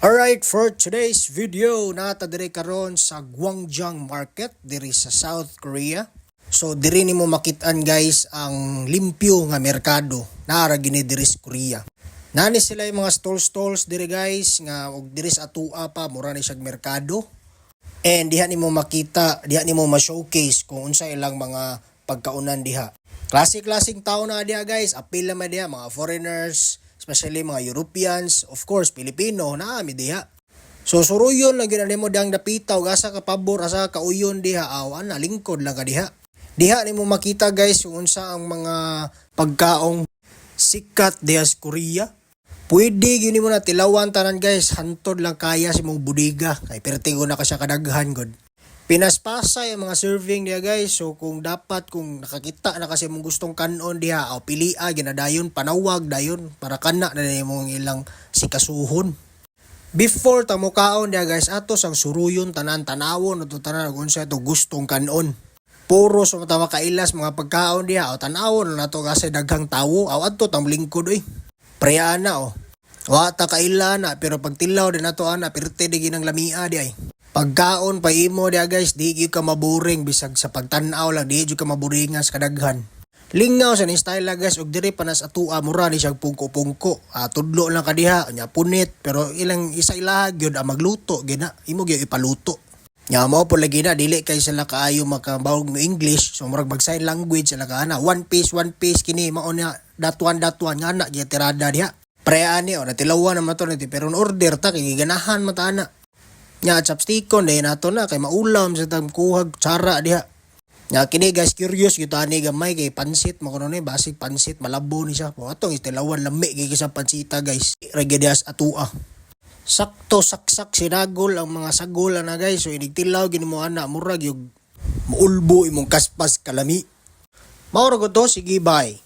Alright, for today's video, naa ta diri karon sa Gwangjang Market diri sa South Korea. So diri nimo makit-an, guys, ang limpyo nga merkado. Naa ra gyud ni diri sa Korea. Naa ni sila yung mga stalls stalls diri, guys, nga og diri sa atua pa mura ni siyag merkado. And diha nimo makita, diha nimo ma-showcase kung unsa ilang mga pagkaunan diha. Klase-klaseng tao na diha, guys, apil naman diha mga foreigners, especially mga Europeans, of course Pilipino naa mi diha. So suruyon lang gyud nimo dang dapita ug asa ka pabor, asa ka kauyon diha, aw ana, lingkod lang ka diha. Diha nimo makita, guys, kung unsa ang mga pagkaong sikat diha sa Korea. Pwede gyud nimo na tilawan tanan, guys, hantod lang kaya sa imong bodega kay pertigo na ka siya kadaghan gud. Pinaspasay ang mga serving diha, guys. So kung dapat kung nakakita na kasi mong gustong kanon diha, aw pilia ginadayon, panawag dayon para kana na nimo ilang sikasuhon. Before ta mokaon diha, guys, ato sang suruyon tanan, tanawon ato tanan kung unsa ato gustong kanon. Puro sa mata makailas mga pagkaon diha, aw tanawon na nato kasi daghang tawo, aw adto tang lingkod oy. Preana oh. Wa ta kaila na pero pag tilaw din nato ana, pirte di ginang lamia di ay. Pagkaon pa imo diha, guys, di gyud ka maboring bisag sa pagtan-aw lang, di gyud ka maboringas kadaghan. Lingaw sa ni style lang, guys, og diri pa nas atua mura ni siyang pungko-pungko. Ah, tudlo lang ka diha, nya punit, pero ilang isa ilaha gyud ang magluto gina, imo gyud ipaluto. Nya mao po lagi na dili kay sila kaayo makabawog mo English, so murag mag sign language sila ka ana. One piece, one piece kini mao na that one nga na gyud tirada diha. Pre ani oh, natilawan naman to niti pero order ta kay ganahan man ta ana. Nya chopstickon dahil nato na kay maulam sa tang kuhag tsara diha. Nya kini, guys, curious gyud ani gamay kay pansit mo kuno ni, basig pansit malabo ni siya. Po atong tilawan, lami gyud sa pansita, guys. Ra gyud diha sa atua. Sakto saksak sinagol ang mga sagol ana, guys. So inig tilaw gyud mo ana, murag yung muulbo imong kaspas kalami. Mao ra gud to, sige, bye.